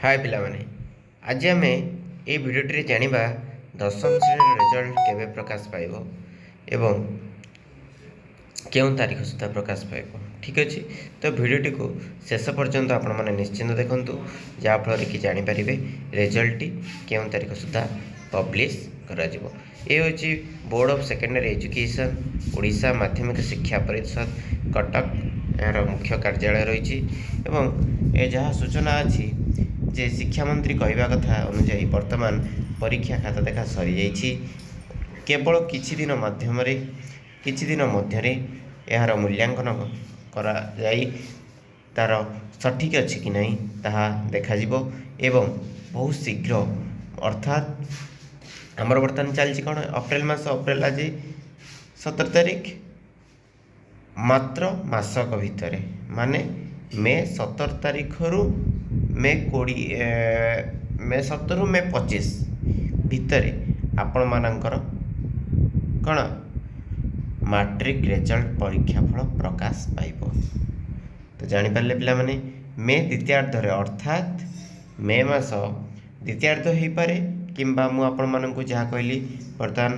ହାଏ ପିଲାମାନେ, ଆଜି ଆମେ ଏଇ ଭିଡ଼ିଓଟିରେ ଜାଣିବା ଦଶମ ଶ୍ରେଣୀର ରେଜଲ୍ଟ କେବେ ପ୍ରକାଶ ପାଇବ ଏବଂ କେଉଁ ତାରିଖ ସୁଦ୍ଧା ପ୍ରକାଶ ପାଇବ। ଠିକ୍ ଅଛି, ତ ଭିଡ଼ିଓଟିକୁ ଶେଷ ପର୍ଯ୍ୟନ୍ତ ଆପଣମାନେ ନିଶ୍ଚିନ୍ତ ଦେଖନ୍ତୁ, ଯାହାଫଳରେ କି ଜାଣିପାରିବେ ରେଜଲ୍ଟଟି କେଉଁ ତାରିଖ ସୁଦ୍ଧା ପବ୍ଲିଶ କରାଯିବ। ଏ ହେଉଛି board of secondary education, Odisha ମାଧ୍ୟମିକ ଶିକ୍ଷା ପରିଷଦ, କଟକ, ଏହାର ମୁଖ୍ୟ କାର୍ଯ୍ୟାଳୟ ରହିଛି। ଏବଂ ଏ ଯାହା ସୂଚନା ଅଛି ଯେ ଶିକ୍ଷାମନ୍ତ୍ରୀ କହିବା କଥା ଅନୁଯାୟୀ ବର୍ତ୍ତମାନ ପରୀକ୍ଷା ଖାତା ଦେଖା ସରିଯାଇଛି। କେବଳ କିଛି ଦିନ ମଧ୍ୟରେ ଏହାର ମୂଲ୍ୟାଙ୍କନ କରାଯାଇ ତା'ର ସଠିକ୍ ଅଛି କି ନାହିଁ ତାହା ଦେଖାଯିବ ଏବଂ ବହୁତ ଶୀଘ୍ର, ଅର୍ଥାତ୍ ଆମର ବର୍ତ୍ତମାନ ଚାଲିଛି କ'ଣ, ଅପ୍ରିଲ ମାସ, ଅପ୍ରିଲ ଆଜି 17 ତାରିଖ, ମାତ୍ର ମାସକ ଭିତରେ, ମାନେ ମେ 17 ତାରିଖରୁ ମେ 20, ମେ 17ରୁ ମେ 25 ଭିତରେ ଆପଣମାନଙ୍କର କ'ଣ ମାଟ୍ରିକ ରେଜଲ୍ଟ ପରୀକ୍ଷା ଫଳ ପ୍ରକାଶ ପାଇବ। ତ ଜାଣିପାରିଲେ ପିଲାମାନେ, ମେ ଦ୍ୱିତୀୟାର୍ଦ୍ଧରେ, ଅର୍ଥାତ୍ ମେ ମାସ ଦ୍ୱିତୀୟାର୍ଦ୍ଧ ହେଇପାରେ କିମ୍ବା ମୁଁ ଆପଣମାନଙ୍କୁ ଯାହା କହିଲି, ବର୍ତ୍ତମାନ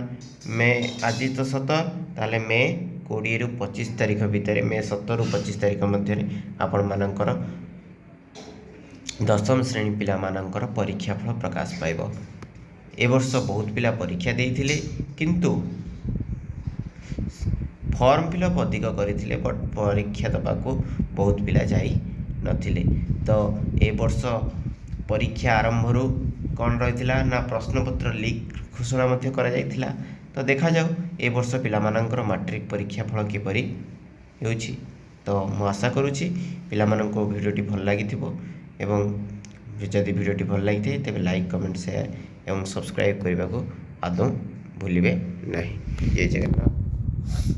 ମେ ଆଜି ତ 17, ତାହେଲେ ମେ 20ରୁ 25 ତାରିଖ ଭିତରେ, ମେ 17ରୁ 25 ତାରିଖ ମଧ୍ୟରେ ଆପଣମାନଙ୍କର ଦଶମ ଶ୍ରେଣୀ ପିଲାମାନଙ୍କର ପରୀକ୍ଷା ଫଳ ପ୍ରକାଶ ପାଇବ। ଏ ବର୍ଷ ବହୁତ ପିଲା ପରୀକ୍ଷା ଦେଇଥିଲେ, କିନ୍ତୁ ଫର୍ମ ଫିଲ୍ଅପ୍ ଅଧିକ କରିଥିଲେ, ବଟ୍ ପରୀକ୍ଷା ଦେବାକୁ ବହୁତ ପିଲା ଯାଇ ନଥିଲେ। ତ ଏ ବର୍ଷ ପରୀକ୍ଷା ଆରମ୍ଭରୁ କ'ଣ ରହିଥିଲା ନା ପ୍ରଶ୍ନପତ୍ର ଲିକ୍ ଘୋଷଣା ମଧ୍ୟ କରାଯାଇଥିଲା। ତ ଦେଖାଯାଉ ଏ ବର୍ଷ ପିଲାମାନଙ୍କର ମାଟ୍ରିକ ପରୀକ୍ଷା ଫଳ କିପରି ହେଉଛି। ତ ମୁଁ ଆଶା କରୁଛି ପିଲାମାନଙ୍କୁ ଭିଡ଼ିଓଟି ଭଲ ଲାଗିଥିବ ଏବଂ ଯଦି ଭିଡ଼ିଓଟି ଭଲ ଲାଗିଥାଏ, ତେବେ ଲାଇକ୍, କମେଣ୍ଟ, ସେୟାର ଏବଂ ସବସ୍କ୍ରାଇବ୍ କରିବାକୁ ଆଦୌ ଭୁଲିବେ ନାହିଁ। ଜୟ ଜଗନ୍ନାଥ।